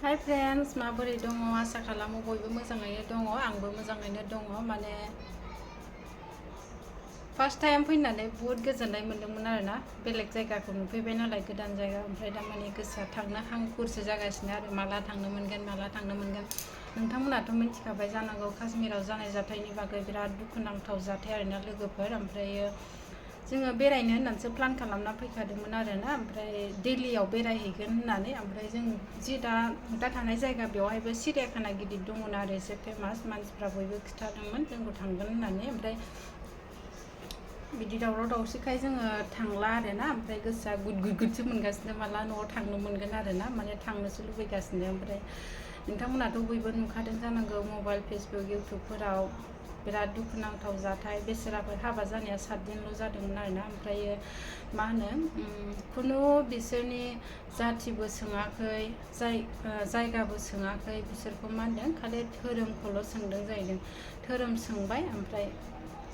Hi friends, माबोरै दङ? आसा खालामो बयबो मोजाङैनो दङ। आंबो मोजाङैनो दङ। माने फार्स्ट टाइम फैनानै बहुत गोजोननाय मोन्दोंमोन आरोना। बेलेग जायगाखौ नुफैबाय नालाय, गोदान जायगा। ओमफ्राय दा माने गोसोआ थांनो हांखुरसो जागासिनो आरो माला थांनो मोनगोन। नोंथांमोनाथ' मिथिखाबाय जानांगौ काश्मीराव जानाय जाथायनि बागै। बिराद दुखुनांथाव जाथाय आरोना लोगोफोर। ओमफ्रायो जोङो बेरायनो होननानैसो प्लान खालामना फैखादोंमोन आरोना। ओमफ्राय दिल्लीयाव बेरायहैगोन होननानै। ओमफ्राय जों दा थानाय जायगा बेवहायबो सिरियाखाना गिदिर दङना आरो एसे फेमास। मानसिफ्रा बयबो खिथादोंमोन जोंखौ थांगोन होननानै। ओमफ्राय बिदि दावराव दावसिखाय जोङो थांला आरोना। ओमफ्राय गोसोआ गुदसो मोनगासिनो, माला न'आव थांनो मोनगोन आरोना। माने थांनोसो लुबैगासिनो। ओमफ्राय नोंथांमोनाथ' बयबो नुखादों जानांगौ मबाइल, फेसबुक, इउटुबफोराव बिराद दुखुनांथाव जाथाय। बेसोराफोर हाबा जानाया 7 दिनल' जादोंमोन आरोना। ओमफ्रायो मा होनो, खुनु बिसोरनि जाथिबो सोङाखै, जायगाबो सोङाखै। बिसोरखौ मा होनदों, खालि धोरोमखौल' सोंदों जाहैदों। धोरोम सोंबाय, ओमफ्राय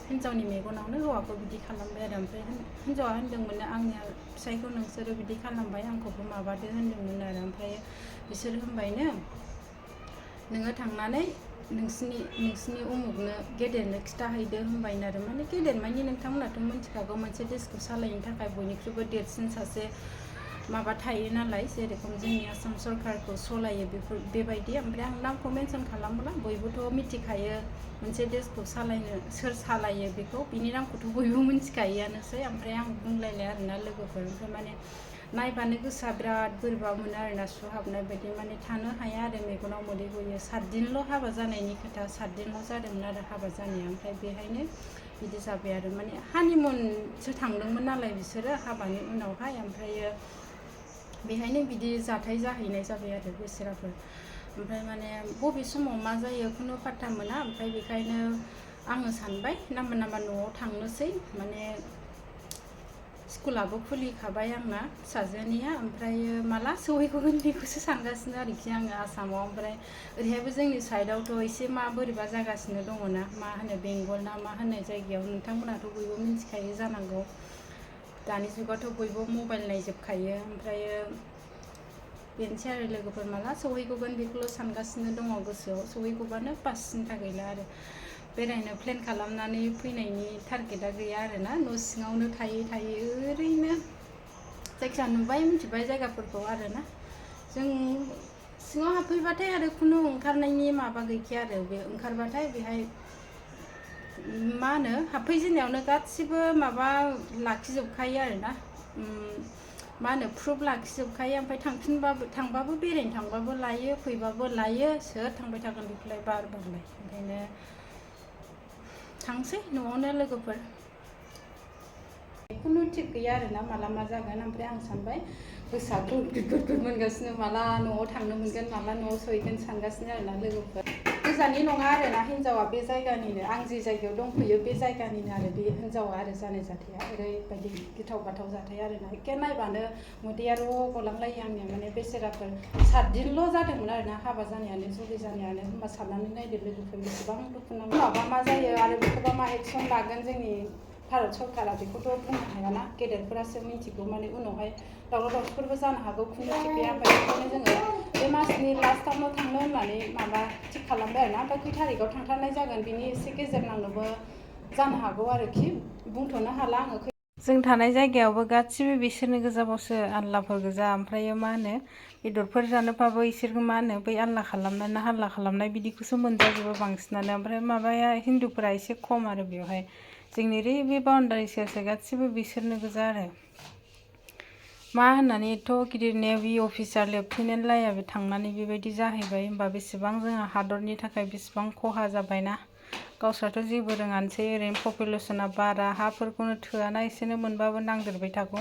हिन्जावनि मेगनावनो हौवाखौ बिदि खालामबाय आरो। ओमफ्राय हिन्जावा होनदोंमोन, आंनि फिसायखौ नोंसोरो बिदि खालामबाय, आंखौबो माबादो होनदोंमोन आरो। ओमफ्राय बिसोर होनबायनो, नोङो थांनानै नोंसिनि उमुगनो गेदेरनो खिथाहैदो होनबायनो आरो। माने गेदेर मानि नोंथांमोनाथ' मिथिखागौ, मोनसे देशखौ सालायनो थाखाय बयनिख्रुइबो देरसिन सासे माबा थायो नालाय, जेरेखम जोंनि आसाम सरकारखौ सलायो बेबायदि। ओमफ्राय आं नामखौ मेनसन खालामला, बयबोथ' मिथिखायो मोनसे देशखौ सालायनो सोर सालायो बेखौ। बिनि नामखौथ' बयबो मिथिखायोआनोसै। ओमफ्राय आं बुंलायला आरोना लोगोफोर। ओमफ्राय माने नायबानो गोसोआ बिराद बोरैबा मोनो आरोना, सुहाबनाय बायदि। माने थानो हाया आरो, मेगनाव मोदै गयो। 7 दिनल' हाबा जानायनि खोथा, 7 दिनल' जादोंमोन आरो हाबा जानाया। ओमफ्राय बेहायनो बिदि जाबाय आरो। माने हानिमुनसो थांदोंमोन नालाय बिसोरो हाबानि उनावहाय। ओमफ्रायो बेहायनो बिदि जाथाय जाहैनाय जाबाय आरो बेसोराफोर। ओमफ्राय माने बबे समाव मा जायो खुनु पात्ता मोना। ओमफ्राय बेखायनो आङो सानबाय नामा न'आव थांनोसै। माने स्कुलाबो खुलिखाबाय आंना फिसाजोनिया। ओमफ्रायो माला सहैगोन बेखौसो सानगासिनो आरोखि आङो आसामाव। ओमफ्राय ओरैहायबो जोंनि साइडआवथ' एसे बोरैबा जागासिनो दङना, मा होनो बेंगल ना मा होननाय जायगायाव। नोंथांमोनाथ' बयबो मिथिखायो जानांगौ। दानि जुगावथ' बयबो मबाइल नायजोबखायो। ओमफ्रायो बेनोसै आरो लोगोफोर, माला सहैगौगोन बेखौल' सानगासिनो दङ गोसोआव। सहैगौबानो बास सिन्था गैला आरो। बेरायनो प्लेन खालामनानै फैनायनि टारगेटआ गैया आरोना। न' सिङावनो थायै ओरैनो जायखिया नुबाय मिथिबाय जायगाफोरखौ आरोना। जों सिङाव हाबफैबाथाय आरो खुनु ओंखारनायनि माबा गैखाया आरो। बे ओंखारबाथाय बेहाय मा होनो, हाबफैजेननायावनो गासिबो माबा लाखिजोबखायो आरोना, मा होनो, प्रुफ लाखिजोबखायो। ओमफ्राय थांबाबो बेरायनो थांबाबो लायो, फैबाबो लायो। सोर थांबाय थागोन बेखौलाय बार बारलाय। ओंखायनो थांसै न'आवनो लोगोफोर। खुनु थिग गैया आरोना, माला मा जागोन। ओमफ्राय आं सानबाय, गोसोआ गुद मोनगासिनो, माला न'आव थांनो मोनगोन, माला न'आव सहैगोन सानगासिनो आरोना लोगोफोर। गोजाननि नङा आरोना, हिन्जावा बे जायगानिनो। आं जे जायगायाव दंफैयो बे जायगानिनो आरो बे हिन्जावा आरो। जानाय जाथाया ओरैबायदि गिथाव बाथाव जाथाय आरोना। एखे नायबानो मोदैया र' गलांलायो आंनिया। माने बेसेराफोर 7 दिनल' जादोंमोन आरोना हाबा जानायानो, जुलि जानायानो। होमबा साननानै नायदो लोगोफोर, बेसेबां दुखुनांथाव। माबा मा जायो आरो बेखौबा मा एक्सन लागोन जोंनि भारत सरकारा, बेखौथ' बुंनो हायाना। गेदेरफोरासो मिथिगौ। माने उनावहाय दावराव दावसिफोरबो जानो हागौ, खुनु थिग गैया। ओमफ्राय बेखौनो जोङो बे मासनि लास्टावनो थांनो होननानै थिग खालामबाय आरोना। ओमफ्राय खै थारिखआव थांथारनाय जागोन बिनि एसे गेजेर नांनोबो जानो हागौ आरोखि, बुंथ'नो हाला आङो। जों थानाय जायगायावबो गासिबो बिसोरनो गोजाबावसो, आल्लाफोर गोजा। ओमफ्रायो मा होनो, बेदरफोर जानोबाबो इसोरखौ मा होनो, बै आल्ला खालामनाय ना हाल्ला खालामनाय बिदिखौसो मोनजाजोबो बांसिनानो। ओमफ्राय माबाया हिन्दुफोरा एसे खम आरो बेवहाय। जोंनि बे बाउन्डारि सेर गासिबो बिसोरनो गोजा आरो। मा होननानै एथ' गिदिर नेभि अफिसार लेफ्टिनेन्ट लायाबो थांनानै बेबायदि जाहैबाय। होमबा बेसेबां जोंहा हादरनि थाखाय बेसेबां खहा जाबायना। गावस्राथ' जेबो रोङानोसै, ओरैनो पपुलेसना बारा, हाफोरखौनो थोआना, एसेनो मोनबाबो नांदेरबाय थागौ।